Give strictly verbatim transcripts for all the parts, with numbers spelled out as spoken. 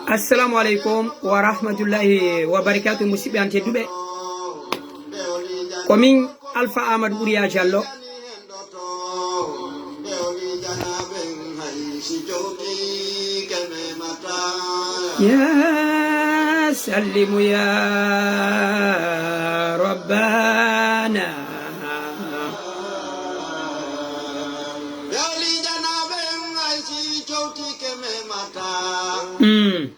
Assalamu aleykum wa rahmatullahi wa barakatuh, musidɓe an tedduɓe. Ko min Alpha Amadou Ɓuriya Jallo. Ya Sallimu ya Rabbana. Mm.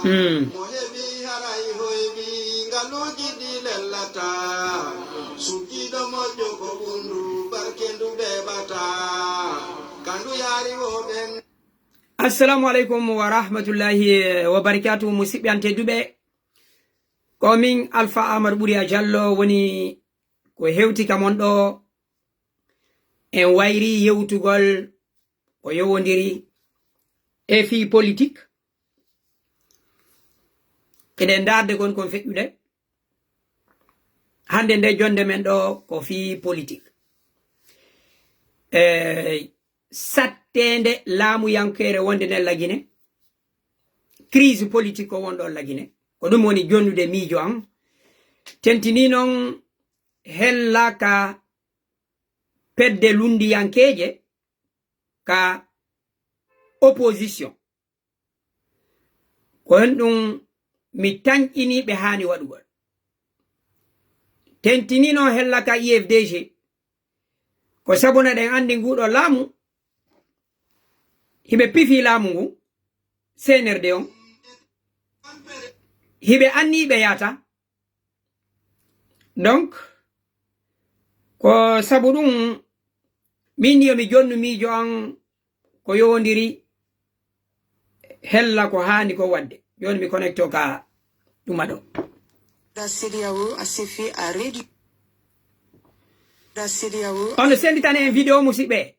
Mm. Assalamu aleykum wa rahmatullahi wa barakatuh, musidɓe an tedduɓe. Ko min Alpha Amadou Ɓuriya Jallo woni ko hewti ka mon ɗo. En wayri yewtugol ko yowondiri e fii politik. Eɗen ndaarde kon kon feƴƴude. Hannde nde jonde men ɗo ko fii politik. E satteende laamuyankeere wonde nden Lagine, crise politique ko won ɗon Lagine. Ko ɗum woni jonnude miijo an. Tentini noon hella ka pedde lunndiyankeeje ka opposition. Ko heen ɗum mi tanƴini ɓe haani waɗugol. Tentini noon hella ka U F D G, ko sabu no ɗen anndi nguuɗo laamu, hiɓe pifi laamu ngu, C N R D on, hiɓe anni ɓe yaata. Donc, ko sabu ɗum, min yo mi jonnu miijo an ko yowondiri hella ko haani ko waɗde. Jooni mi connecto ka ɗuma ɗo. La CEDEAO a suffi à réduire. La CEDEAO. On senditane en vidéo, musidɓe.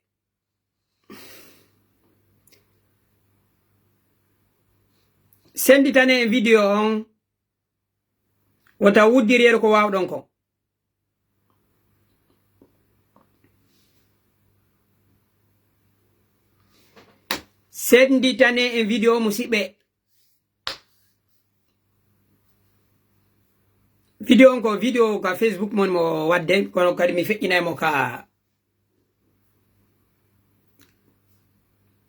Senditane en vidéo on. Wota wuddir yeru ko waawɗon kon. Senditane en vidéo, musidɓe. Vidéo on ko vidéo ka Facebook mon mo waɗde, kono kadi mi feƴƴinay mo ka,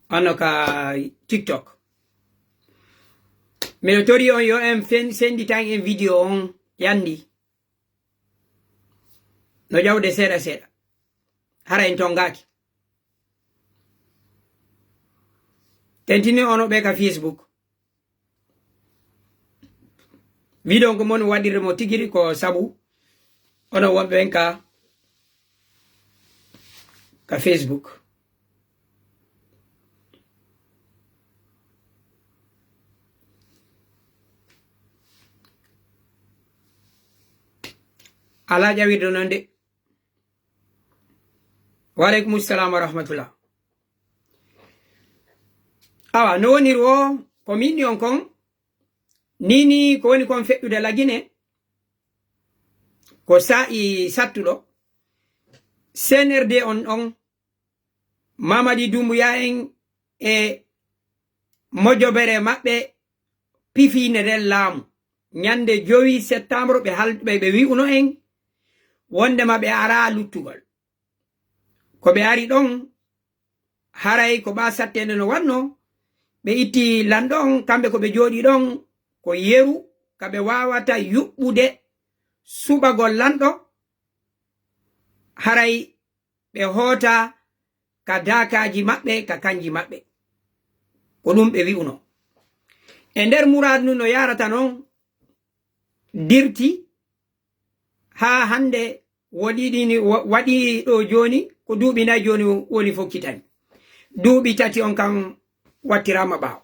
ano ka TikTok. Miɗo tori on yo en fen-, senditan en vidéo on yandi. No ƴawde seeɗa seeɗa. Hara en tongaaki. Tentini ono ɓe ka Facebook. Vidéo ko mon waɗirde mo tigiri ko sabu ono wonɓe en ka, ka Facebook. Alaa ƴawirde noon de. Wa aleykum salam wa rahmatullah. Awa, no woniri o, ko min on kon, ni ni ko woni kon feƴƴude Lagine, ko saa'i sattuɗo, C N R D on ɗon, Mamadi Doumbouya en e mojobere maɓɓe pifiinde nden laamu. Ñande jowi septembre ɓe hal-, ɓe, ɓe wi'uno en wondema ɓe araa luttugol. Ko ɓe ari ɗon, haray ko ɓaa satteende no waɗno, ɓe itti lanɗo on, kamɓe ko ɓe jooɗii ɗon, ko yeru ka ɓe waawata yuɓɓude suɓagol lanɗo, haray ɓe hoota ka daakaaji maɓɓe, ka kanji maɓɓe. Ko ɗum ɓe wi'uno. E nder muraadu ndun no yaarata non, dirti haa hannde, waɗi ɗini, wa-, waɗi ɗo jooni ko duuɓi nayi jooni woni fokkitani. Duuɓi tati on kan wattiraama ɓaawo.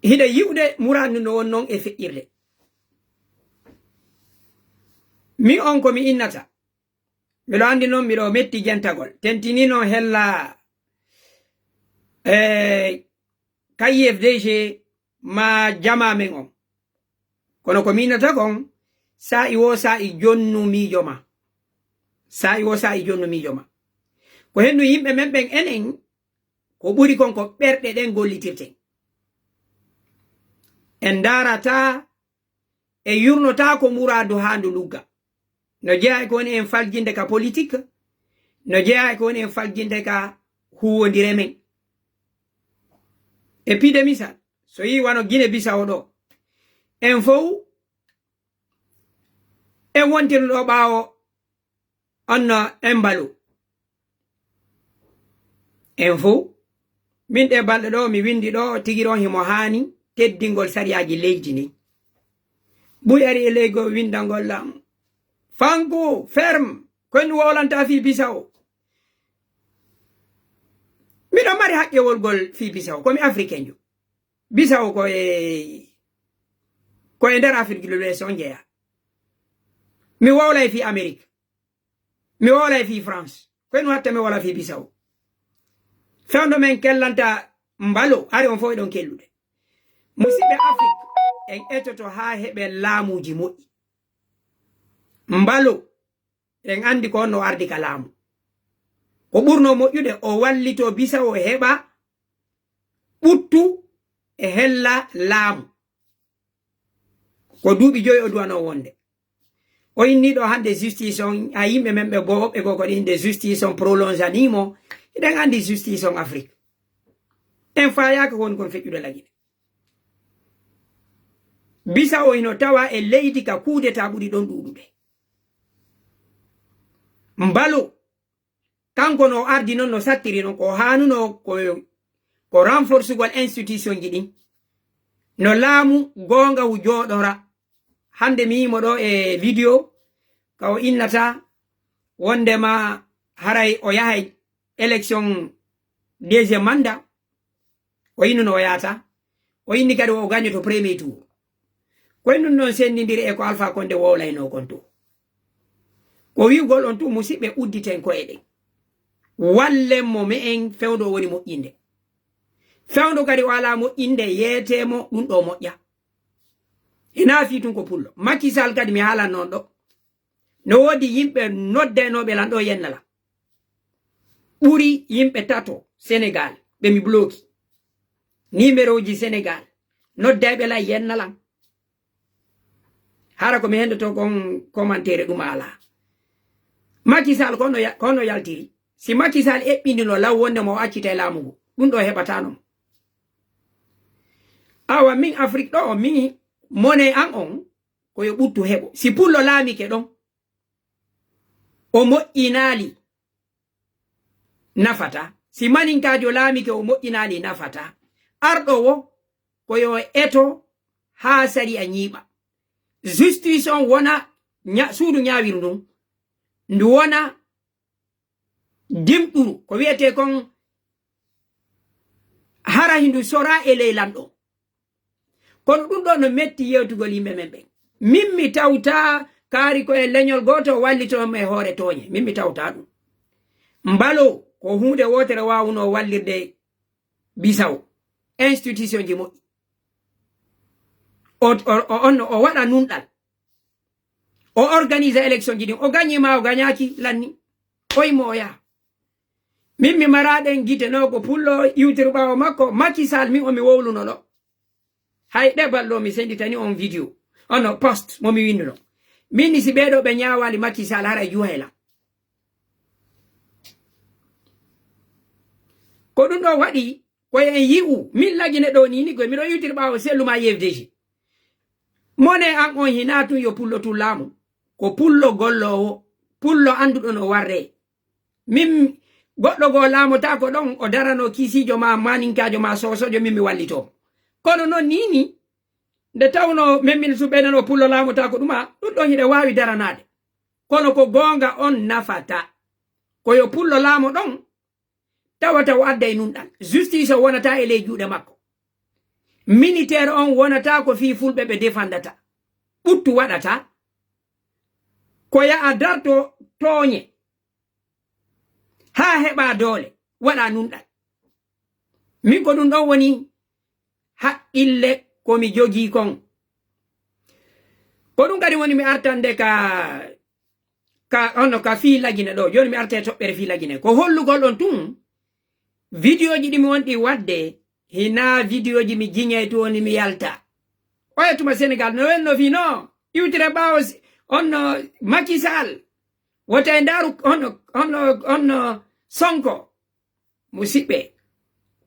Hiɗa yi'ude muraadu ndun no won non e feƴƴirde. Mi on ko mi innata. Miɗo anndi non miɗo metti jentagol. Tentini non hella, eh, ka U F D G ma jamaa men on. Kono ko miinata kon, saa'i wo saa'i jonnu miijo ma. Saa'i wo saa'i jonnu miijo ma. Ko hennu yimɓe men ɓen enen, ko ɓuri kon ko ɓerɗe ɗen gollitirten. En ndaarataa, en yurnotaako muraadu haa ndu lugga. No jeyaa e ko woni en faljinde ka politik, no jeyaa e ko woni en faljinde ka huuwondire men. E piide misal, so yii wano Gine Bisawo ɗo, en fow en wontirno ɗo ɓaawo Anna Embalo. En fow, min ɗe balɗe ɗo, mi windi ɗo, tigi ɗon himo haani teddingol sariyaaji leydi ndin. Buy ari e leygo windangol lam. Fanku, ferm, ko en wowlanta fii Bisawo. Miɗo mari haqqe wolgol fii Bisawo, ko mi Afrikenjo. Bisawo ko e, ko e nder Afrique de l'Ouest on jeyaa. Mi wowlay fii Amérique. Mi wowlay fii France. Ko en watta mi wola fii Bisawo. Fewndo men kellanta Mbalo, hari on fof eɗon kellude. Musidɓe Afrique, en etoto haa heɓen laamuuji moƴƴi. Mbalo, en anndi ko on no ardi ka laamu. Ko ɓurno moƴƴude, o wallito Bisawo heɓa ɓuttu e hella laamu. Ko duuɓi joyi o duwanoo wonde. O inni ɗo hannde justice on, a yimɓe men ɓe goo, woɓɓe goo ko ɗin de justice on prolonge anii mo. Hiɗen anndi justice on Afrique. En faayaaka ko woni kon feƴƴude Lagine. Bisawo hino tawa e leydi ka coup d'État ɓuri ɗon ɗuuɗude. Mbalo, kanko no o ardi non, no sattiri non, ko haanunoo ko, ko renforcegol institution ji ɗin. No laamu goonga wu jooɗora. Hannde mi yii mo ɗo e video, ka o innata wondema haray o yahay élection deuxième mandat. O innuno o yaata. O inni kadi o gañoto premier tour. Ko en ɗum ɗon senndindiri e ko Alpha Condé wowlaynoo kon to. Ko wi'ugol on tun, musiɓɓe, udditen ko'e ɗen. Wallen mo me'en fewndo woni moƴƴinde. Fewndo kadi o alaa moƴƴinde, yeetee mo, ɗum ɗo moƴƴa. Hinaa fii tun ko pullo. Macky Sall kadi mi haalan non ɗo. No woodi yimɓe noddaynooɓe lan ɗo yenna lan. Ɓuri yimɓe tato Sénégal, ɓe mi bloki. Nimerooji Sénégal, noddayɓe lan yenna lan. Hara ko mi hendoto kon commentaire ɗum alaa. Macky Sall ko no ya-, ko no yaltiri. Si Macky Sall eɓɓindino law wonde mo o accitay laamu ngu, ɗum ɗo heɓataano mo. Awa min Afrique ɗo, min mone an on, ko yo ɓuttu heɓo. Si pullo laamike ɗon, o moƴƴinaali, nafata. Si maninkaajo laamike, o moƴƴinaali, nafata. Arɗo wo, ko yo eto haa sariya ñiiɓa. Justice on wona ña-, suudu ñaawiri ndun. Ndu wona dimɗuru, ko wi'etee kon hara hindu sora e ley lanɗo. Kono ɗum ɗo no metti yewtugol yimɓe men ɓen. Min mi tawta kaari ko e leñol gooto wallito mi e hoore tooñe. Min mi tawta ɗum. Mbalo ko huunde wootere waawuno wallirde Bisawo. Institution ji moƴƴi. O, o, o, on, o waɗa nunɗal. O organise élection ji ɗin. O gañi ma o gañaaki lanni. Oy mo o yaha. Min mi maraɗen gite no ko pullo iwtir ɓaawo makko. Macky Sall min o mi wowluno ɗo. Hay ɗe balɗo mi senditani on video. Ono post mo mi winduno. Min ni si ɓeeɗo ɓe ñaawali Macky Sall haray juhayla. Ko ɗum ɗo waɗi ko en yi'u, min Lagine ɗo ni, ni koy miɗo iwtir ɓaawo sellu ma yewdeji. Mone an on hina tun yo pullo tun laamu. Ko pullo golloowo, pullo annduɗo no warre. Min goɗɗo goo laamotaako ɗon, o darano kiisiijo ma, maaninkaajo ma, soosoojo, min mi wallitoo. Kono non ni ni, nde tawno min min suɓɓeɗen o pullo laamotaako ɗuma, ɗum ɗon hiɗa waawi daranaade. Kono ko goonga on nafata. Ko yo pullo laamo ɗon, tawata o adday nunɗal. Justice o wonata e ley juuɗe makko. Militaire on wonata ko fii fulɓe ɓe defandata. Ɓuttu waɗata. Ko yaha darto tooñe. Haa heɓa doole, waɗa nunɗal. Min ko ɗum ɗon woni haqqille ko mi jogii kon. Ko ɗum kadi woni mi artande ka ka, honno ka fii Lagine ɗoo. Jooni mi arta e toɓɓere fii Lagine. Ko hollugol on tun, vidéoji ɗi mi wonɗi waɗde, hinaa vidéoji mi jiñay tun woni mi yalta. Oya tuma Senegal, no welno fii no, iwtira ɓaawo si, honno Macky Sall, wota e ndaaru, honno, honno, honno Sonko. Musiɓɓe,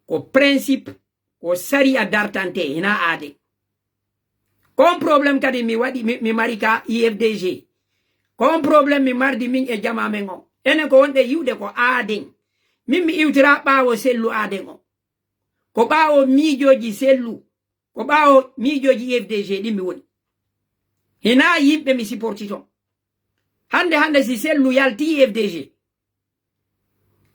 ko principe, ko sariya dartante, hinaa aaden. Ko on problème kadi mi waɗi, mi, mi mari ka U F D G. Ko on problème mi mardi min e jamaa men on. Enen ko wonɗen yi'ude ko aaden. Min mi iwtira ɓaawo sellu aaden on. Ko ɓaawo miijooji sellu. Ko ɓaawo miijooji U F D G ɗin mi woni. Hinaa yimɓe mi siporti ton. Hannde, hannde si sellu yalti U F D G,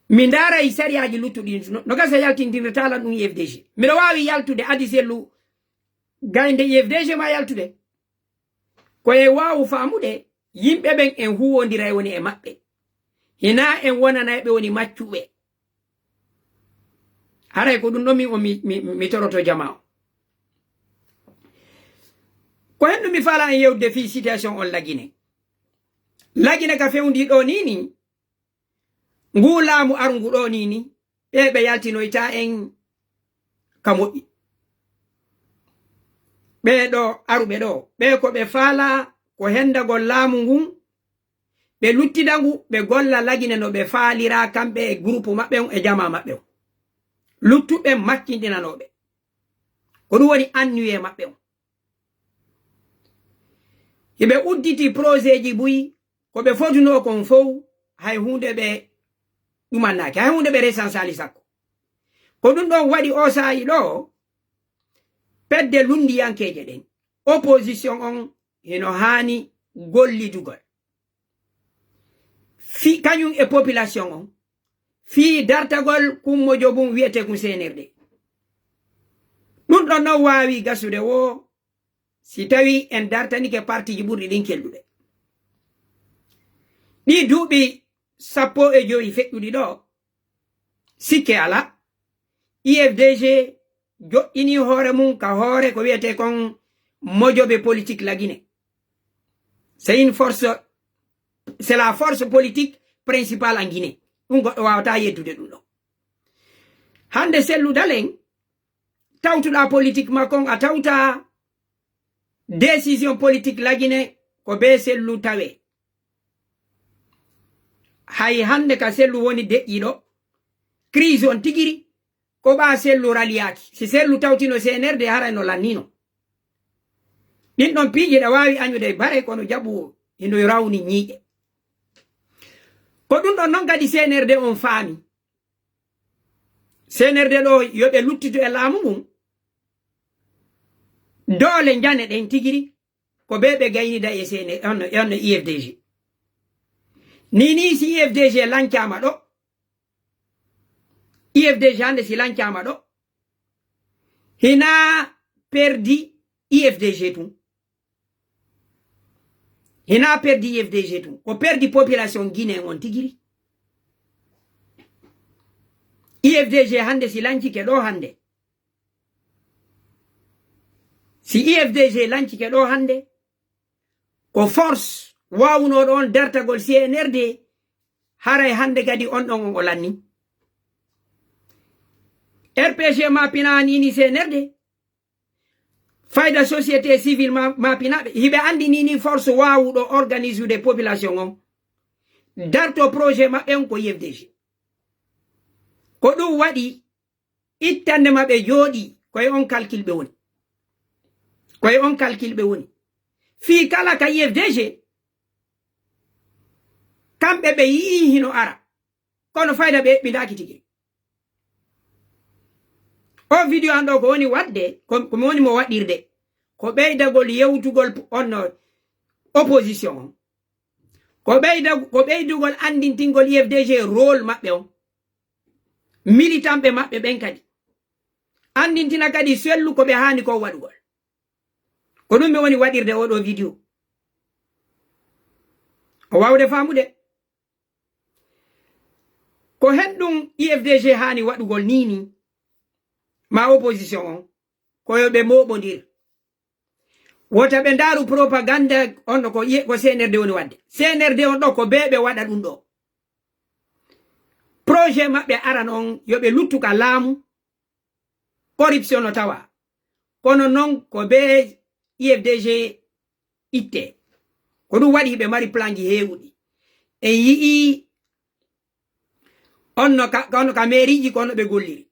mi ndaaray sariyaaji luttuɗi ɗin. No, no gasa yaltindirta lan ɗum U F D G. Miɗo waawi yaltude adi sellu gaynde U F D G maa yaltude. Ko e waawu faamude yimɓe ɓen en huuwondiray woni e maɓɓe. Hinaa en wonanay ɓe woni maccuɓe. Haray ko ɗum ɗon min o mi, mi, mi toroto jamaa o. Ko hen ɗum mi faalaa en yewtude fii situation on Lagine. Lagine ka fewndii ɗoo nii nii, nguu laamu arngu ɗoo nii nii, ɓee ɓe yaltinoyta en ka moƴƴi. Ɓee ɗoo aruɓe ɗoo, ɓee ko ɓe faalaa ko hendagol laamu ngun, ɓe luttida ngu, ɓe golla Lagine no ɓe faaliraa kamɓe e groupe maɓɓe on e jamaa maɓɓe on. Luttuɓe maccinɗinanooɓe. Ko ɗum woni anniye maɓɓe on. Hiɓe udditi projet ji buy, ko ɓe fotunoo kon fow, hay huunde ɓe ɗumannaaki, hay huunde ɓe resansaali sakko. Ko ɗum ɗon waɗi oo saa'i ɗoo, pedde lunndiyankeeje ɗen, opposition on hino haani gollidugol. Fii kañum e population on, fii dartagol kun mojobun wi'etee kun C N R D. Ɗum ɗon non waawi gasude woo si tawii en dartanike partiiji ɓurɗi ɗin kelɗude. Ɗii duuɓi sappo e jowi feƴƴuɗi ɗoo, sikke alaa, U F D G joƴƴinii hoore mun ka hoore ko wi'etee kon mojobe politique la Guinée. C'est une force, c'est la force politique principale en Guinée. Ɗum goɗɗo waawataa yeddude ɗum ɗon. Hannde sellu dalen, tawtuɗaa politique makko on, a tawtaa décision politique la Guinée ko bee sellu tawee. Hay hannde ka sellu woni deƴƴiiɗo, crise on tigiri, ko ɓaa sellu raliyaaki. Si sellu tawtino C N R D, haray no lannino. Ɗin ɗon piiji ɗa waawi añude e bare, kono jaɓu hino rawni ñiiƴe. Ko ɗum ɗon non kadi C N R D on faami. C N R D ɗoo yo ɓe luttito e laamu ngun. Doole njane ɗen tigiri, ko ɓe ɓe gaynida e C N R D, on, on U F D G. Nii nii si U F D G lancaama ɗoo, U F D G hannde si lancaama ɗoo, hinaa perdi U F D G tun. Hinaa perdi U F D G tun. Ko perdi population Guinée on tigiri. U F D G hannde si lancike ɗoo hannde, si U F D G lancike ɗoo hannde, ko force waawunooɗo on dartagol C N R D, haray hannde kadi on ɗon on o lanni. R P G maa pinaa nii nii C N R D, fayda société civile maa, maa pinaa ɓe. Hiɓe anndi nii nii force waawuɗo organisude population on. Darto projet maɓɓe on ko U F D G. Ko ɗum waɗi ittande maɓɓe jooɗii, ko e on calcul ɓe woni. Ko e on calcul ɓe woni. Fii kala ka U F D G, kamɓe ɓe yi'ii hino ara. Kono fayda ɓe eɓɓindaaki tigi. O video an ɗoo ko woni waɗde, ko, ko mi woni mo waɗirde, ko ɓeydagol yewtugol p-, on no opposition on. Ko ɓeyda-, ko ɓeydugol anndintingol U F D G rôle maɓɓe on. Militanɓe maɓɓe ɓen kadi. Anndintina kadi sellu ko ɓe haani ko waɗugol. Ko ɗum mi woni waɗirde oo ɗoo video. O waawde faamude. Ko hen ɗum U F D G haani waɗugol nii nii, maa opposition on, ko yo ɓe mooɓondir. Wota ɓe ndaaru propagande on no ko ye-, ko C N R D woni waɗde. C N R D on ɗo ko bee ɓe waɗa ɗum ɗo. Projet maɓɓe aran on yo ɓe luttu ka laamu, corruption no tawa. Kono non ko bee U F D G itte. Ko ɗum waɗi ɓe mari planji heewuɗi. En yi'i on no ka, on no ka meeriiji ko on no ɓe golliri.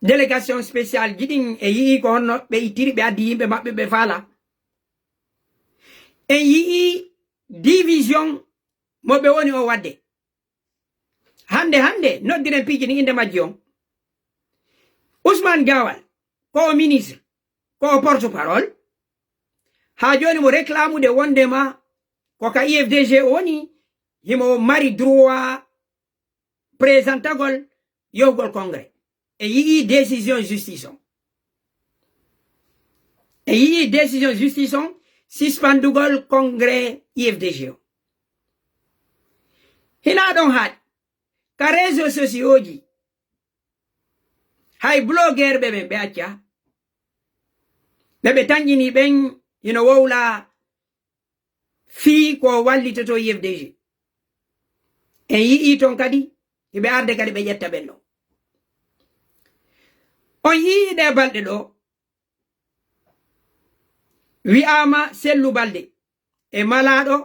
Délégation spécial ji ɗin e yi'i ko honno ɓe ittiri, ɓe addi yimɓe maɓɓe ɓe faala. En yi'i division mo ɓe woni o waɗde. Hannde, hannde, noddiren piiji ɗin innde majji on. Ousmane Gawal, ko o ministre, ko o porte-parole. Haa jooni mo réclamude wondema ko ka U F D G o woni, himo mari droit présentagol yohugol congrès. En yi'i décision justice on. En yi'i décision justice on, suspendugol congrès U F D G o. Hinaa ɗon haaɗi. Ka réseaux sociaux ji, hay blogueur ɓe ɓen ɓe acca. Ɓe ɓe tanƴini ɓen hino wowla fii ko wallitoto U F D G. En yi'i ton kadi, hiɓe arde kadi ɓe ƴetta ɓen ɗon. On yi'i ɗee balɗe ɗo, wi'aama Sellu Balde e malaaɗo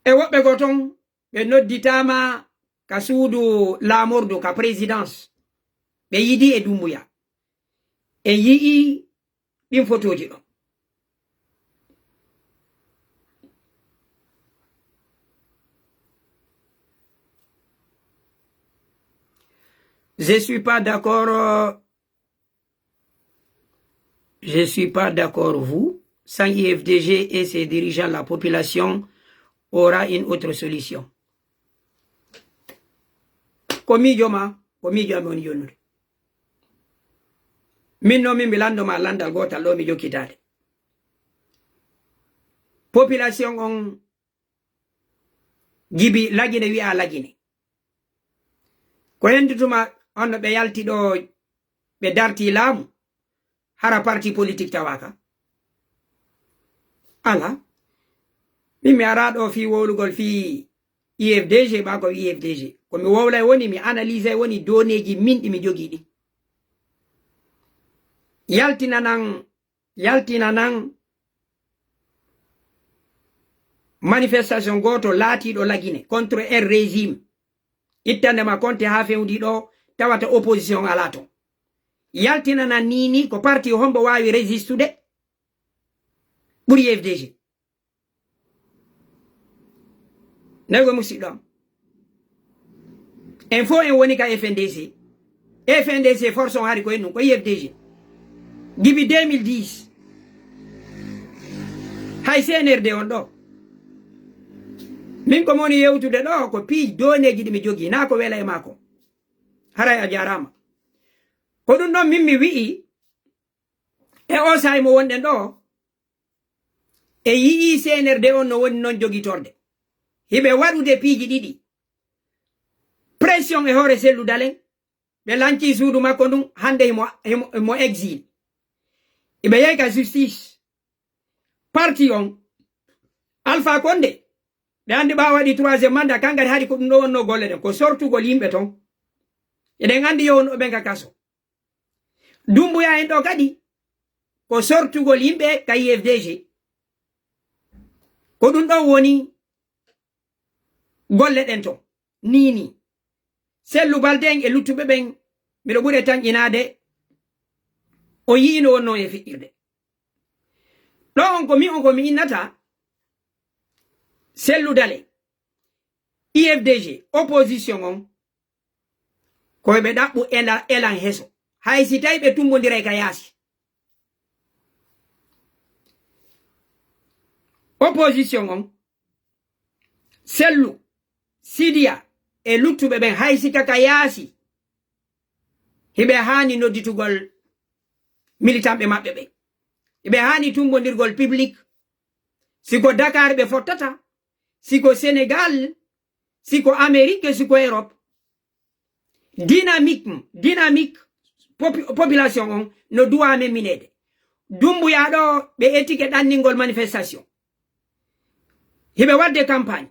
e woɓɓe goo ton, ɓe nodditaama ka suudu laamordu, ka présidence. Ɓe yidi e Dumbuya. En yi'i ɗin fotooji ɗon. Je suis pas d'accord, euh, je suis pas d'accord, vous. Sans U F D G et ses dirigeants, la population aura une autre solution. Ko miijo ma, ko miijo am woni jonnude. Min no min mi lanndo ma lanndal gootal ɗo mi jokkitaade. Population on jibi Lagine wi'a Lagine. Ko hendu tuma on no ɓe yalti ɗo ɓe darti laamu, hara parti politique tawaaka? Ala. Min mi ara ɗo fii wowlugol fii U F D G, ɓa ko U F D G. Ko mi wowlay woni, mi analysay woni doneeji min ɗi mi jogii ɗi. Yaltinanan, yaltinanan manifestation gooto laatiiɗo Lagine contre un régime. Ittande ma konte haa fewndi ɗo tawata opposition alaa ton. Yaltinanan ni ni ko parti hombo waawi résistude ɓuri U F D G. Nayi ko musiɗɗo am. En fof en woni ka F N D C. F N D C force on hari ko en ɗum, ko U F D G. Depuis deux mille dix. Hay C N R D on ɗo. Min ko moni yewtude ɗo ko piiji doneeji ɗi mi jogii, naa ko wela e maako. Haray a jaaraama. Ko ɗum ɗon min mi wi'i, e o saa'i mo wonɗen ɗo, e yi'i C N R D on no woni non jogitorde. Hiɓe waɗude piiji ɗiɗi. Pression e hoore Sellu Dalen, ɓe lanci suudu makko ndun, hande himo, himo, himo exil. Iɓe yehi ka justice. Parti on, Alpha Condé, ɓe andi ɓaawo waɗi troisième mandat, kangari hari ko ɗum ɗo wonno golle ɗen, ko sortugol yimɓe ton. Eɗen andi yo wonno ɓen ka kaso. Dumbuya en ɗo kadi, ko sortugol yimɓe ka U F D G. Ko ɗum ɗon woni golle ɗen ton. Nii nii. Sellu Balde en e luttuɓe ɓen, miɗo ɓuri tanƴinaade, o yi'ino wonno e fiɗɗirde. Ɗo on ko mi, on ko mi innata, Sellu Dale, U F D G, opposition on, ko ɓe ɗaɓɓu ela-, elan heso. Hay si tawi ɓe tumbondiray ka yaasi. Opposition on, Sellu, Sidiya e luttuɓe ɓen, hay si ka, ka yaasi, hiɓe haani nodditugol militanɓe maɓɓe ɓen. Hiɓe haani tumbondirgol public. Si ko Dakar ɓe fottata, si ko Sénégal, si ko Amérique, si ko Europe. Dynamique, dynamique popu-, population on no duwa memmineede. Dumbuya ɗo ɓe etike ɗanningol manifestation. Hiɓe waɗde campagne.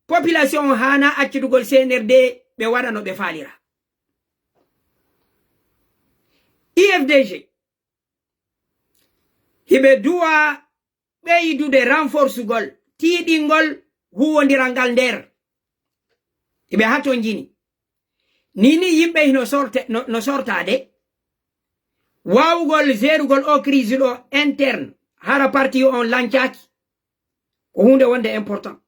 Population on haana accitugol C N R D ɓe waɗa no ɓe faalira. I F D G, hiɓe duwa ɓeydude renforcegol, tiiɗingol huuwondiral ngal nder. Hiɓe hatonjini. Ni ni yimɓe hino sorte-, no, no sortaade. Waawugol gérugol o crise ɗo interne, hara parti on lancaaki. Ko huunde wonde important.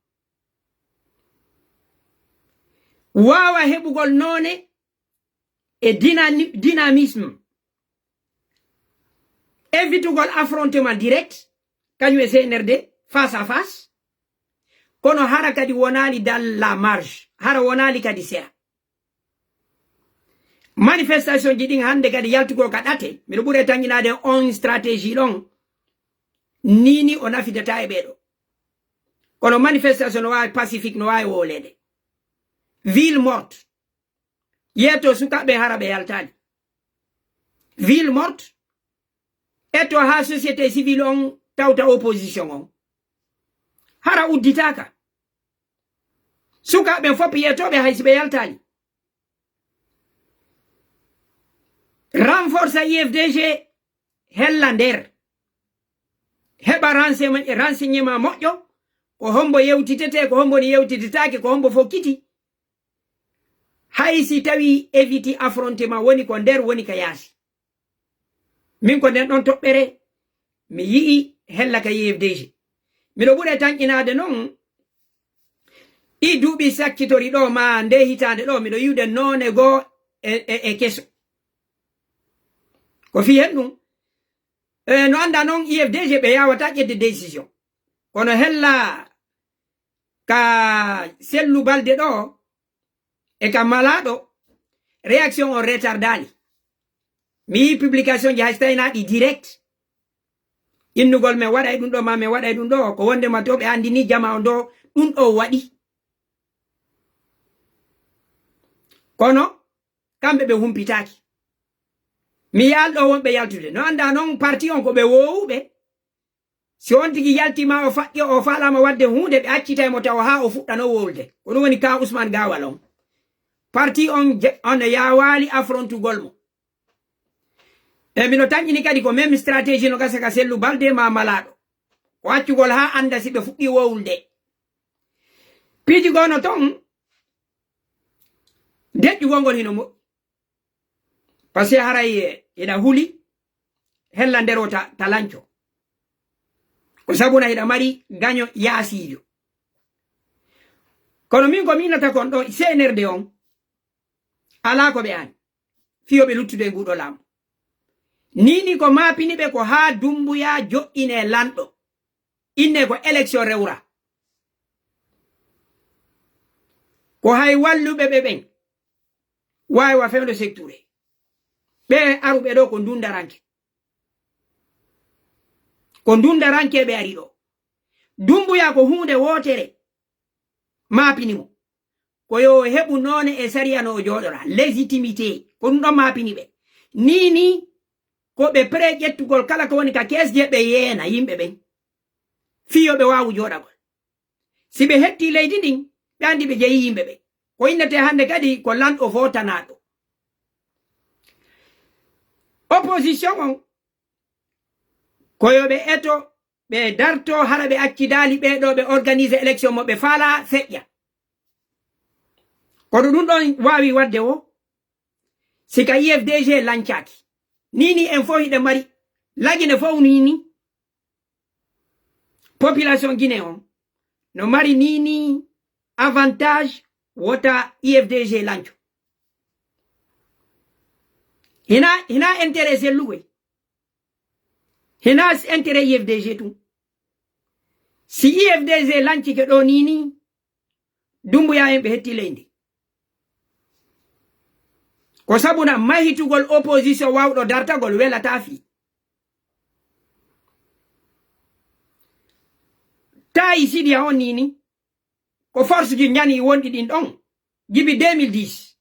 Waawa heɓugol noone e dynami-, dynamisme. Évitugol affrontement direct, kañum e C N R D, face à face. Kono hara kadi wonaali dans la marge, hara wonaali kadi sera. Manifestation ji ɗin hannde kadi yaltugol ka ɗate, miɗo ɓuri e tanƴinaade on stratégie ɗon, ni ni o nafidata e ɓeeɗo. Kono manifestation no waawi pacifique, no waawi wowleede. Ville morte. Yeeto sukaaɓe hara ɓe yaltaali. Ville morte. Etto haa société civile on tawta opposition on. Hara udditaaka. Sukaaɓe fof yeetooɓe hay si ɓe yaltaali. Renforcer I F D G, hella nder. Heɓa renseignement, renseignement moƴƴo, ko hombo yewtitetee, ko hombo ni yewtitetaake, ko hombo fokkiti. Hay si tawi éviter affrontement woni ko nder, woni ka yaasi. Min ko nden ɗon toɓɓere mi yi'i hella ka I F D G. Miɗo ɓuri e tanƴinaade non ɗi duuɓi saccitori ɗo, ma nde hitaande ɗo, miɗo yi'ude noone goo e, e, e keso. Ko fii hen ɗum, e, no anndaa non I F D G ɓe yaawataa ƴetde décision. Kono hella ka Sellu Balde ɗo, e ka Malaaɗo, réaction on retardaali. Mi yii publication ji hay so tawii naa ɗi direct. Innugol men waɗay ɗum ɗo, ma men waɗay ɗum ɗo, ko wondema to ɓe anndini jama on ɗo, ɗum ɗo waɗi. Kono kamɓe ɓe humpitaaki. Mi yaal ɗo wonɓe yaltude. No anndaa non parti on ko ɓe woowuɓe. Si on tigi yaltiima, o faƴƴo, o faalaama waɗde huunde, ɓe accitay mo tawa haa o fuɗɗano wowlude. Ko ɗum woni ka Ousmane Gawal on. Parti on je-, on yaawaali affrontugol mo. E mino tanƴini kadi ko même stratégie no gasa ka Sellu Balde ma Malaaɗo. Ko accugol haa annda si ɓe fuɗɗii wowlude. Piiji goo no ton, deƴƴugol ngol hino moƴƴi. Parce que haray hiɗa huli hella nder o ta, ta lanco. Ko sabuna hiɗa mari gaño yaasiijo. Kono min ko miinata kon ɗo C N R D on, alaa ko ɓe aani. Fiyo ɓe luttude e nguɗo laamu. Ni ni ko maapini ɓe ko haa Dumbuya joɗɗine lanɗo. Inne ko élection rewra. Ko hay walluɓe ɓe ɓen waawi wa fewndo secture. Ɓe aruɓe ɗo ko dundaranke. Ko dundaranke ɓe ari ɗo. Dumbuya ko huunde wootere maapini mo. Ko yo o heɓu noone e sariya no o jooɗora. Légitimité. Ko ɗum ɗon maapini ɓe. Ni ni ko ɓe prêt ƴettugol kala ko woni ka kees je ɓe yeena yimɓe ɓen. Fii yo ɓe waawu jooɗagol. Si ɓe hetti leydi ndin, ɓe anndi ɓe jeyi yimɓe ɓen. Ko innete hannde kadi ko lanɗo footanaaɗo. Opposition on, ko yo ɓe eto, ɓe darto, hara ɓe accidaali ɓee ɗo ɓe organise élection mo ɓe faalaa feƴƴa. Kono ɗum ɗon waawi waɗde o, si ka I F D G lancaaki. Ni ni en fof hiɗen mari, Lagine fof ni ni. Population Guinée on no mari ni ni avantage wota I F D G lanco. Hina, hina intérêt Sellu wey. Hina intérêt I F D G tun. Si I F D G lancike ɗo ni ni, Dumbuya en ɓe hetti leydi. Ko sabuna mahitugol opposition wawɗo dartagol welataa fii. Tawi Sidiya on ni ni, ko force ji njani wonɗi ɗin ɗon, jibi deux mille dix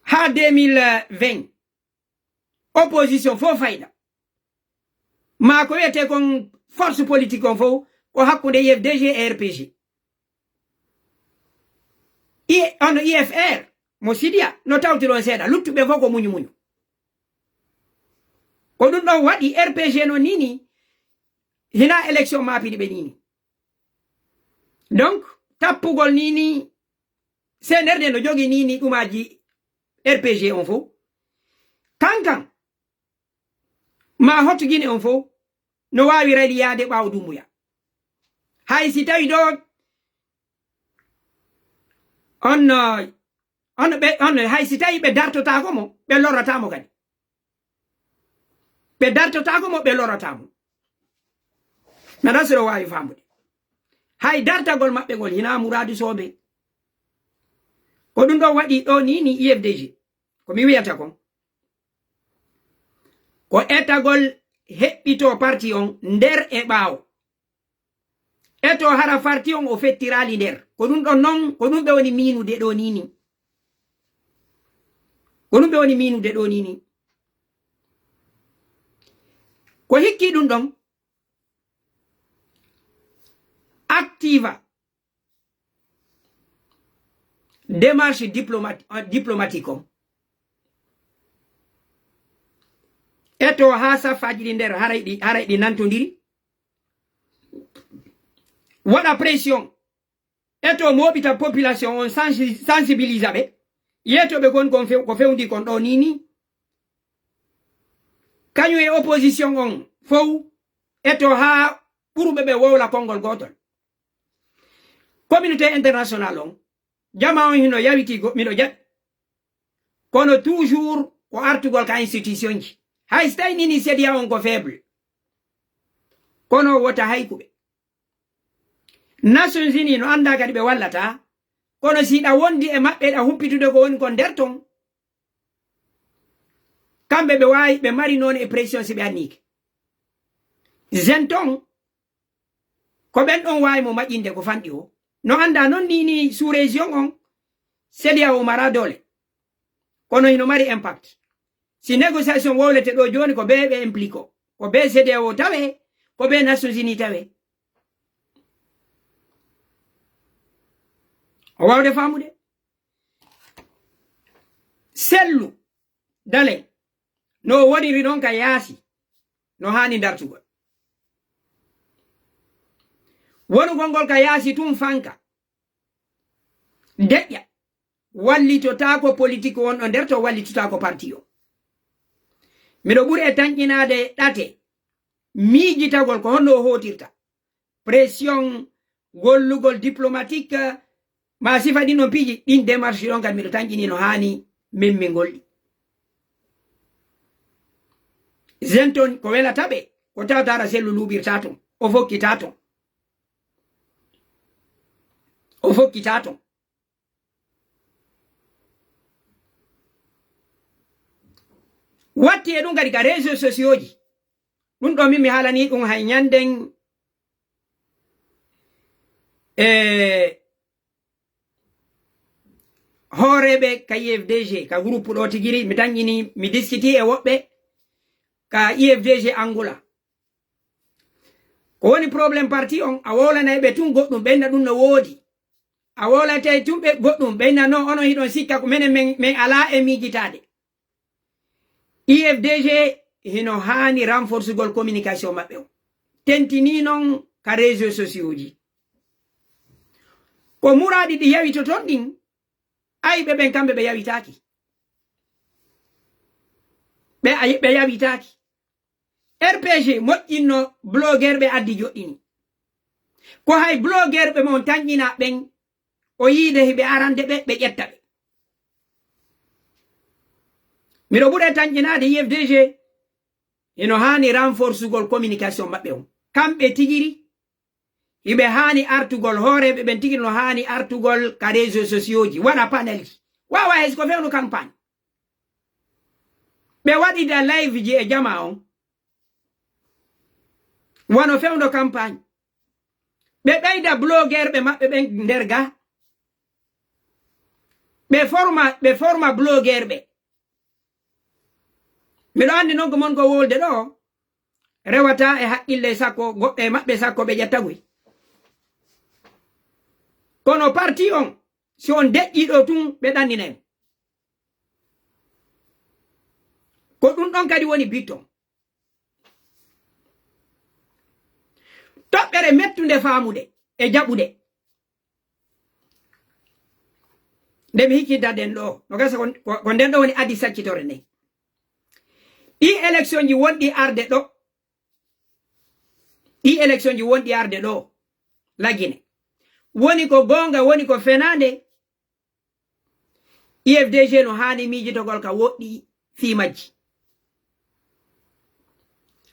haa deux mille vingt. Opposition fof fayda. maa ko wiyetee kon force politique on fof, ko hakkunde U F D G e R P G. I-, hono U F R, mo Sidiya, no tawti ɗon seeɗa, luttuɓe fof ko muñu muñu. Ko ɗum ɗon waɗi R P G no nii nii, hinaa élection maapiiɗi ɓe nii nii. Donc, tappugol nii nii, C N R D no jogii nii nii ɗumaaji R P G on fof. Kankan, maa hoto Gine on fof no waawi raliyaade ɓaawo Dumbuya. Hay si tawi ɗo on, uh, on ɓe, on, hay si tawi ɓe dartotaako mo, ɓe lorrataa mo kadi. Ɓe dartotaako mo, ɓe lorrataa mo. Mi anndaa si ɗo waawi faamude. Hay dartagol maɓɓe ngol hinaa muraadu soobe. Ko ɗum ɗo waɗi ɗo nii nii U F D G. Ko mi wiyata kon, ko etagol heɓɓitoo parti on nder e ɓaawo. Eto hara parti on o fettiraali nder. Ko ɗum ɗon non, ko ɗum ɓe woni miinude ɗo nii nii. Ko ɗum ɓe woni miinude ɗo nii nii. Ko hikki ɗum ɗon, activa démarche diplomati-, euh, diplomatique on. Eto haa saffaaji ɗi nder haray ɗi, haray ɗi nantondiri. Waɗa pression. Eto mooɓita population on, sensi-, sensibilisa ɓe. Yeeto ɓe kon kon few-, ko fewndi kon ɗo nii nii. Kañum e opposition on fow, eto haa ɓuruɓe ɓe wowla konngol gootol. Communauté international on, jama on hino yawiti go-, miɗo jaɓi. Kono toujours ko artugol ka institution ji. Hay so tawi nii nii CEDEAO on ko faible. Kono wota haykuɓe. Nations Unies no anndaa kadi ɓe wallataa. Kono si ɗa wondi e maɓɓe, ɗa humpitude ko woni ko nder ton. Kamɓe ɓe waawi, ɓe mari noon e pression si ɓe anniike. Zen ton, ko ɓen ɗon waawi mo maƴƴinde ko fanɗi o. No anndaa noon nii nii sous-région on, CEDEAO mara doole. Kono hino mari impact. Si négociation wowlete ɗo jooni, ko ɓe ɓe implique o. Ko ɓe CEDEAO tawe, ko ɓe Nations Unies tawe. O waawde faamude? Sellu, dale, no o woniri ɗon ka yaasi, no haani dartugol. Wonugol ngol ka yaasi tun fanka, deƴƴa, wallitotaako politique wonɗo nder to, wallitotaako parti o. Miɗo ɓuri e tanƴinaade ɗate miijitagol ko honno o hootirta. Pression, gollugol diplomatique, ma sifa ɗin ɗon piiji, ɗin démarche ɗon kadi miɗo tanƴini no haani memmingol ɗi. Zen ton ko welata ɓe, ko tawata hara Sellu luuɓirta ton, o fokkitaa ton. O fokkitaa ton. Watti e ɗum kadi ka réseaux sociaux ji. Ɗum ɗo min mi haalanii ɗum hay ñanden e hooreeɓe ka U F D G, ka groupe ɗo tigiri, mi tanƴini, mi diskiti e woɓɓe ka U F D G Angola. Ko woni problème parti on, a wowlanay ɓe tun goɗɗum, ɓenna ɗum no woodi. A wowlatay tun ɓe goɗɗum, ɓenna non onon hiɗon sikka ko menen men, men alaa e miijitaade. U F D G hino haani renforcegol communication maɓɓe on. Tentinii non ka réseaux sociaux ji. Ko muraaɗi ɗi yawitoton ɗin, ayɓe ɓen kamɓe ɓe yawitaaki. Ɓe ay-, ɓe yawitaaki. R P G moƴƴinno blogueur ɓe addi joɗɗini. Ko hay blogueur ɓe mon tanƴina ɓen, o yiide hiɓe arande ɓe, ɓe ƴetta ɓe. Miɗo ɓuri e tanƴinaade U F D G, hino haani renforcegol communication maɓɓe on. Kamɓe tigiri, hiɓe haani artugol, hooreeɓe ɓen tigiri no haani artugol ka réseaux sociaux ji, waɗa panel ji. Wawa hay si ko fewndo campagne. Ɓe waɗida live ji e jama on. Wano fewndo campagne. Ɓe ɓeyda blogueur ɓe maɓɓe ɓen nder ga. Ɓe forma, ɓe forma blogueur ɓe. Miɗo anndi non ko mon ko wolde ɗo. rewata e haqqille sakko, goɗɗo e maɓɓe sakko ɓe ƴettagoy. Kono parti on, si on deƴƴii ɗo tun, ɓe ɗanninay mo. Ko ɗun ɗon kadi woni bitton. Toɓɓere mettunde faamude e jaɓude. Nde mi hikkinta nden ɗo, no gasa ko, ko, ko nden ɗo woni adi saccitore nden. Ɗi élection ji wonɗi arde ɗo, ɗi élection ji wonɗi arde ɗo, Lagine. Woni ko goonga, woni ko fenaande, U F D G no haani miijitogol ka woɗɗi fii majji.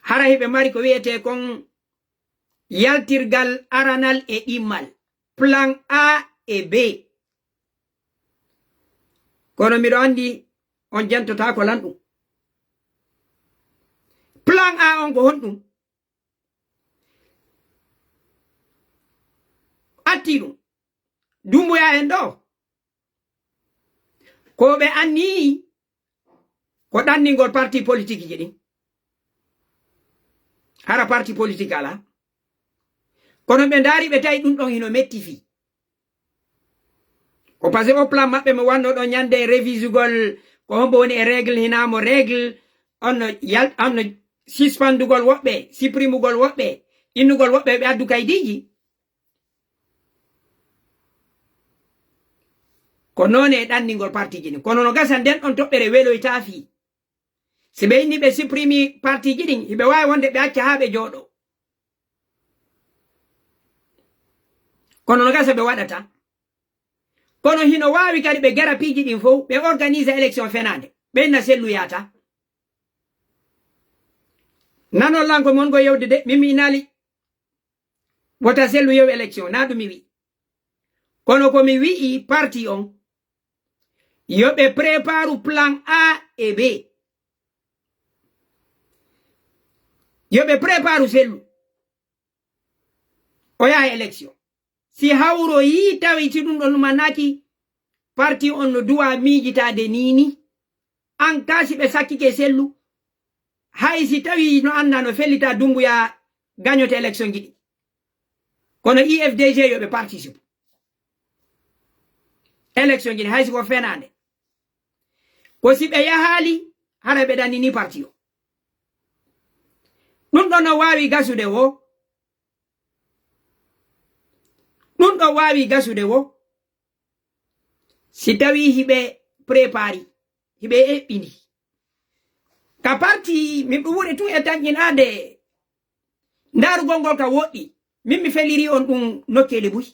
Hara hiɓe mari ko wi'etee kon yaltirgal aranal e ɗimmal, plan A e B. Kono miɗo anndi on jantotaako lan ɗum. Plan A on ko honɗum? Atti ɗum. Dumbuya en ɗo. Ko ɓe anniyi ko ɗanningol parti politique ji ɗin. Hara parti politique alaa. Kono ɓe ndaari ɓe tawi ɗum ɗon hino metti fii. Ko parce que o plan maɓɓe mo wanno ɗon ñande révisugol ko hombo woni e règle hinaa mo règle, on no yal-, on no suspendugol woɓɓe, supprimugol woɓɓe, innugol woɓɓe ɓe addu kaydiiji. Ko noone e ɗanningol partiji ɗin. Kono no gasa nden ɗon toɓɓere weloytaa fii. Si ɓe inni ɓe supprimi partiji ɗin, hiɓe waawi wonde ɓe acca haa ɓe jooɗo. Kono no gasa ɓe waɗata. Kono hino waawi kadi ɓe gera piiji ɗin fow, ɓe organisa élection fenaande. Ɓe inna sellu yaata. Nanon lan ko mon go yewde de, min mi inaali wota sellu yew élection, na ɗum mi wi'i. Kono ko mi wi'i parti on, yo ɓe préparu plan A e B. Yo ɓe préparu sellu. O yaha élection. Si hawro yii tawi si ɗum ɗon lumanaki, parti on no duwa miijitaade nii ni. An kaa si ɓe sakkike sellu, hay si tawi no annda no fellita Dumbuya gañoto élection ji ɗi. Kono U F D G yo ɓe participe. Élection ji ɗi hay si ko fenaande. Ko si ɓe yahaali, hara ɓe ɗannini parti o. Ɗum ɗon no waawi gasude wo. Ɗum ɗon waawi gasude wo. Si tawi hiɓe prépari, hiɓe eɓɓini. Ka parti, min ɗum woni tun e tanƴinaade ndaarugol ngol ka woɗɗi. Min mi feliri on ɗum nokkeeli buy.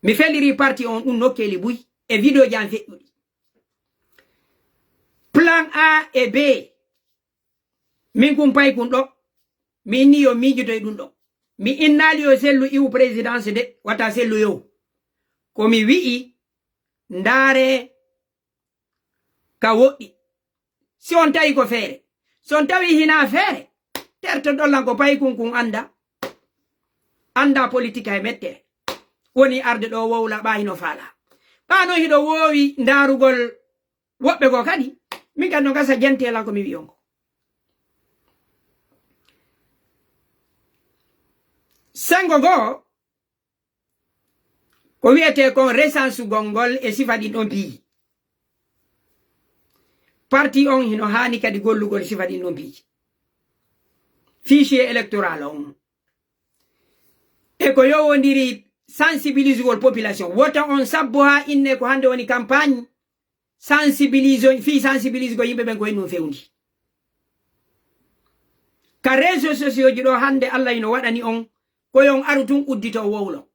Mi feliri parti on ɗum nokkeeli buy e vidéo ji an feƴƴuɗi. Plan A e B. Min kun pay kun ɗo. Mi inni yo miijotoy ɗum ɗo. Mi innaali yo sellu iwu présidence de, wata sellu yow. Ko mi wi'i, ndaare ka woɗɗi. Si on tawi ko feere. Si on tawi hinaa feere, terto ɗollan ko pay kun kun annda. Annda politique hay mettere. Woni arde ɗo wowla ɓa hino faala. Ɓa no hiɗo woowi ndaarugol woɓɓe goo kadi. Min kadi no gasa jentelan ko mi wi'on ko. Sengo goo, ko wi'etee kon resansugol ngol e sifa ɗin ɗon piiji. Parti on hino haani kadi gollugol sifa ɗin ɗon piiji. Fichier électoral on. E ko yowondiri sensibilisugol population. Wota on sabbo haa inne ko hannde woni campagne sensibiliso-, fii sensibilisugol yimɓe ɓen ko e ɗum fewndi. Ka réseaux sociaux ji ɗo hannde Allah hino waɗani on ko yo on aru tun uddito wowlo.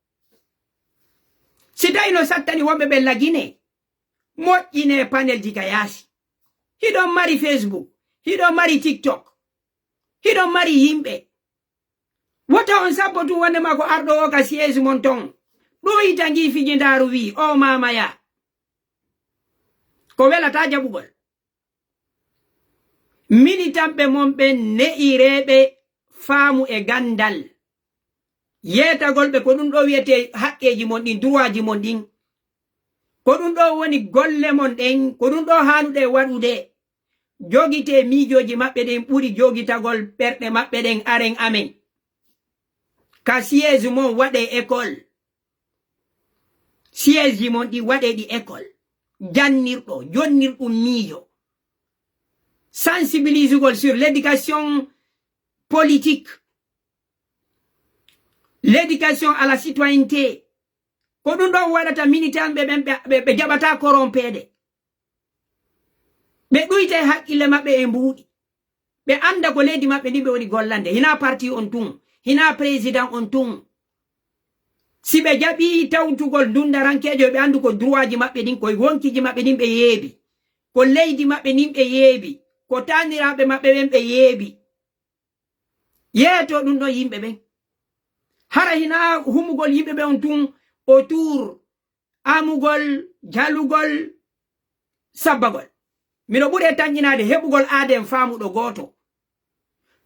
Si tawi no sattani wonɓe ɓe lagine, moƴƴine panel ji ka yaasi. Hiɗon mari Facebook, hiɗon mari TikTok, hiɗon mari yimɓe. Wota on sabbo tun wonde ma ko arɗo o ka siège mon ton. Ɗoyta ngi fijindaaru wi, o maama ya. Ko welata jaɓugol. Militanɓe mon ɓen ne'ireeɓe faamu e gandal. Yeetagol ɓe ko ɗum ɗo wi'etee haqqeeji mon ɗin, droitji mon ɗin. Ko ɗum ɗo woni golle mon ɗen, ko ɗum ɗo haanuɗe waɗude. Jogitee miijooji maɓɓe ɗin ɓuri jogitagol ɓerɗe maɓɓe ɗen aren amen. Ka siège mon waɗee école. Siège ji mon ɗi waɗee ɗi école. Jannirɗo, jonnirɗum miijo. Sensibilisugol sur l'éducation politique, l'éducation à la citoyenneté. Ko ɗum ɗon waɗata militanɓe ɓen ɓe, ɓe, ɓe jaɓataa korompeede. Ɓe ɗuyta e haqqille maɓɓe e mbuuɗi. Ɓe annda ko leydi maɓɓe ndin ɓe woni gollande. Hinaa parti on tun, hinaa président on tun. Si ɓe jaɓii tawtugol dundarankeejo, ɓe anndu ko droitji maɓɓe ɗin, ko wonkiiji maɓɓe ɗin ɓe yeebi, ko leydi maɓɓe ndin ɓe yeebi, ko taaniraaɓe maɓɓe ɓen ɓe yeebi. Yeeto ɗum ɗon yimɓe ɓen. Hara hinaa humugol yimɓe ɓen on tun autour amugol, jalugol, sabbagol. Miɗo ɓuri e tanƴinaade heɓugol aaden faamuɗo gooto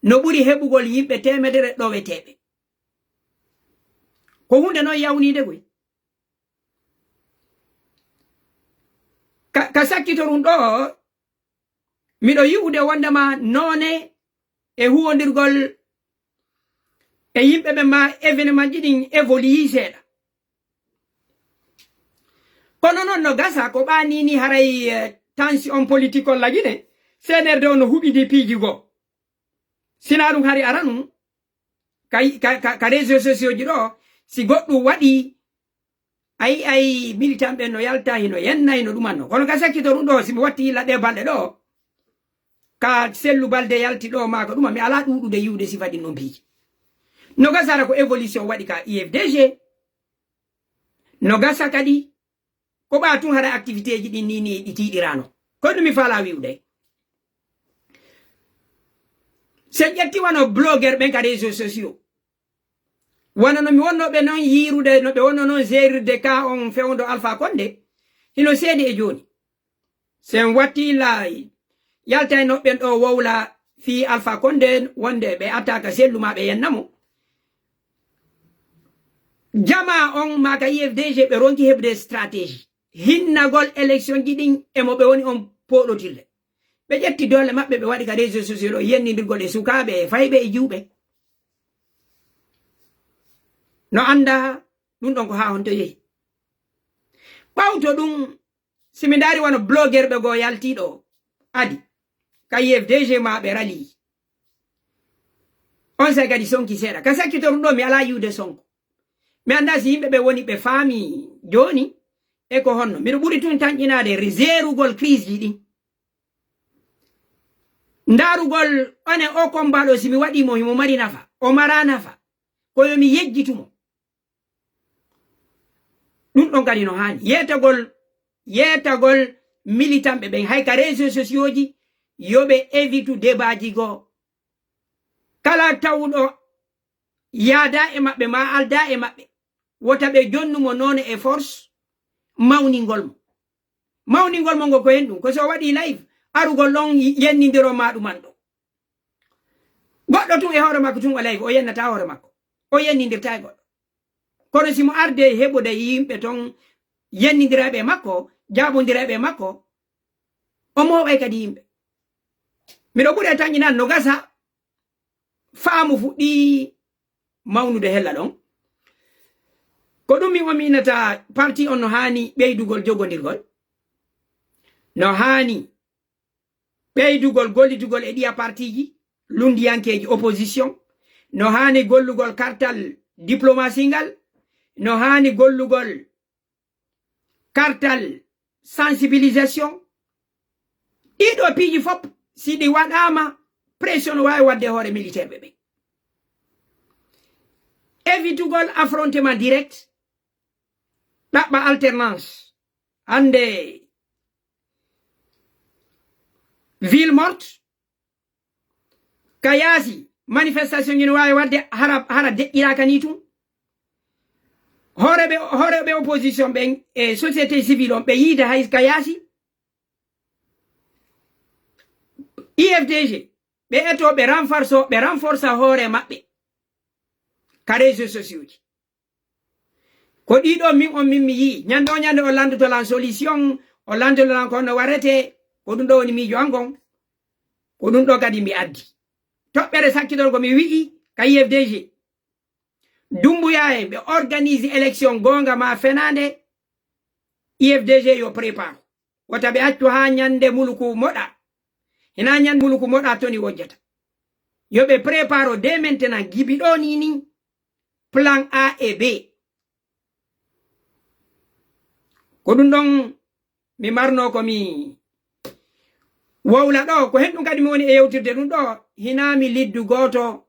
no ɓuri heɓugol yimɓe teemedere ɗoweteeɓe. Ko huunde non yawniinde koy. Ka, ka sakkitorum ɗoo, miɗo yi'ude wondema noone e huwondirgol e yimɓe ɓen ma événement ji ɗin évolue seeɗa. Kono non no gasa ko ɓaani ni haray, eh, tension politique on lagine, C N R D on no huɓidi piiji goo. Sinaa ɗum hari aranum, ka, ka, ka, ka réseaux sociaux ji ɗoo, si goɗɗum waɗi, ay, ay, militant ɓen no yalta, hino yenna, hino ɗumanno. Kono ka sakkito ɗum ɗoo, si mi watti yilla ɗee balɗe ɗoo, ka Sellu Balde yalti ɗoo, maa ko ɗuma, mi alaa ɗuuɗude yiwde sifa ɗin non piiji. No gasara ko évolution waɗi ka U F D G. No gasa kadi ko ɓaa tun hara activité ji ɗin ni, ni ɗi tiiɗiraano. Ko ɗum mi faalaa wi'ude. Si en ƴetti wano blogueur ɓen ka réseaux sociaux, wano no mi wonnoo ɓe non yiirude, no ɓe wonnoo non gérirde ka on fewndo Alpha Condé, hino seedi e jooni. Si en watti la yaltayno ɓen ɗoo wowla fii Alpha Condé wonde ɓe attaque Sellu maa ɓe yenna mo. Jamaa on maa ka U F D G ɓe ronki heɓude stratégie hinnagol élection ji ɗin e mo ɓe woni on pooɗotirde. Ɓe ƴetti doole maɓɓe ɓe waɗi ka réseaux sociaux ɗoo yennindirgol e sukaaɓe e fayɓe e jiwɓe. No annda ɗum ɗon ko haa honto yehi. Ɓawto ɗum, si mi ndaari wano blogueur ɓe goo yaltiiɗo adi ka U F D G maa ɓe rali. On say kadi sonki seeɗa. Ka sakkitorum ɗoo mi alaa yiwde Sonko. Mi anndaa si yimɓe ɓe woni ɓe faami jooni e ko honno. Miɗo ɓuri tun tanƴinaade re-, zeerugol crise ji ɗin. Ndaarugol onen o combat ɗoo si mi waɗii mo himo mari nafa. O maraa nafa. Ko yo mi yejjitu mo. Ɗum ɗon kadi no haani. Yeetagol, yeetagol militanɓe ɓen hay ka réseaux sociaux ji, yo ɓe évitu débat ji goo. Kala tawuɗo yaada e maɓɓe maa alda e maɓɓe, wota ɓe jonnu mo noone e force mawningol mo. Mawningol mo ngo ko hen ɗum, ko so o waɗii live, arugol ɗon yennindiro maa ɗum an ɗo. Goɗɗo tun e hoore makko tun o live, o yennata hoore makko. O yennindirta e goɗɗo. Kono si mo arde heɓude yimɓe ton, yennindirayɓe e makko, jaabondirayɓe e makko, o mooɓay kadi yimɓe. Miɗo ɓuri e tanƴinaan no gasa, faamu fuɗɗii mawnude hella ɗon. Ko ɗum mi ominata parti on no haani ɓeydugol jogondirgol. No haani ɓeydugol gollidugol e ɗiya partiji lunndiyankeeji opposition. No haani gollugol kartal diplomasi ngal. No haani gollugol kartal sensibilisation. Ɗiɗo piiji fof, si ɗi waɗaama, pression no waawi waɗde e hoore militaire ɓe ɓen. Évitugol affrontement direct, ɗaɓɓa alternance. Hannde, ville morte, ka yaasi, manifestation ina waawi waɗde hara, hara deƴƴiraaka ni tun. Hooreɓe, hooreɓe opposition ɓen e société civile on, ɓe yiida hay ka yaasi. U F D G, ɓe eto, ɓe renforce, ɓe renforce hoore maɓɓe ka réseaux sociaux ji. Ko ɗiɗo min on min mi yii. Ñande o ñande o landoto lan solution, o landoto lan ko no warete, ko ɗum ɗo woni miijo an ngon. Ko ɗum ɗo kadi mi addi. Toɓɓere sakkitorgo mi wi'i ka U F D G. Dumbuya en ɓe organise élection goonga ma fenaande U F D G yo prépare. Wota ɓe accu haa ñande muluku moɗa. Hina ñande muluku moɗa toni wojjata. Yo ɓe prépare dès maintenant gibi ɗo ni ni plan A et B. Ko ɗum ɗon mi marno ko mi wowla ɗo. Ko hen ɗum kadi mi woni e yewtirde ɗum ɗo. Hina mi liddu gooto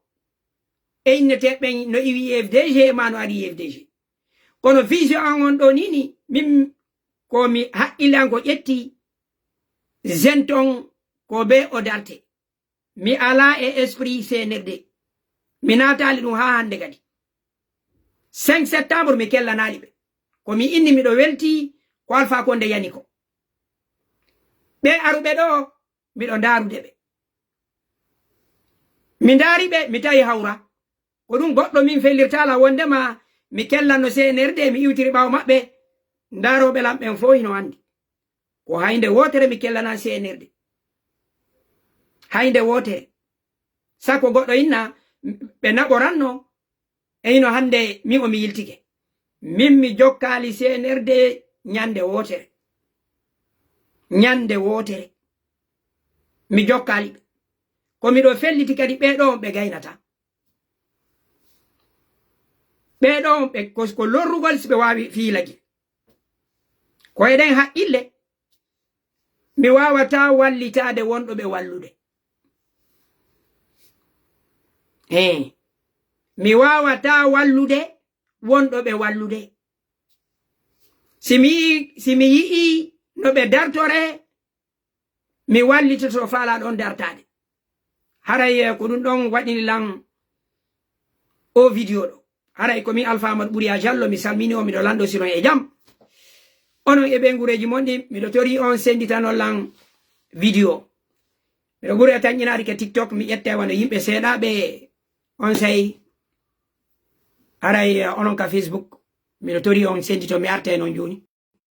e innete ɓen no iwi U F D G ma no ari U F D G. Kono vision an on ɗo ni ni min ko mi haqqille an ko ƴetti zen ton ko be o darte. Mi ala e esprit C N R D. Mi naataali ɗum haa hannde kadi. Cinq septembre mi kellanaali ɓe. Ko mi inni miɗo welti ko Alpha Condé yani ko. Ɓe aruɓe ɗo miɗo ndaarude ɓe. Mi ndaari ɓe mi tawi hawra. Ko ɗum goɗɗo min fellirtaala wondema mi kellanno C N R D mi iwtiri ɓaawo maɓɓe. Ndaarooɓe lan ɓen fof hino anndi. Ko haynde wootere mi kellana C N R D. Haynde wootere. Sakko goɗɗo inna ɓe naɓoranno e hino hannde mi o mi yiltike. Min mi jokkaali C N R D ñande wootere. Ñande wootere. Mi jokkaali ɓe. Ko miɗo felliti kadi ɓee ɗo on ɓe gaynata. Ɓee ɗo on ɓe ko, ko lorrugol si ɓe waawi fiilagil. Ko eɗen haqqille. Mi waawataa wallitaade wonɗo ɓe wallude. Ee, mi waawataa wallude wonɗo ɓe wallude. Si mi, si mi yi'ii no ɓe dartoree, mi wallitoto faalaaɗo on dartaade. Haray, eh, ko ɗum ɗon waɗini lan o video ɗo. Haray ko mi Alpha Amadou Ɓuriya Jallo, mi salmini on, miɗo lanndo si non e jam. Onon e ɓeynguureeji mon ɗin, miɗo tori on sennditanoo lan video. Miɗo ɓuri e tanƴinaade ke TikTok, mi ƴetta wano yimɓe seeɗaaɓe on sey. Haray, eh, onon ka Facebook, miɗo tori on senndito, mi arta e non jooni.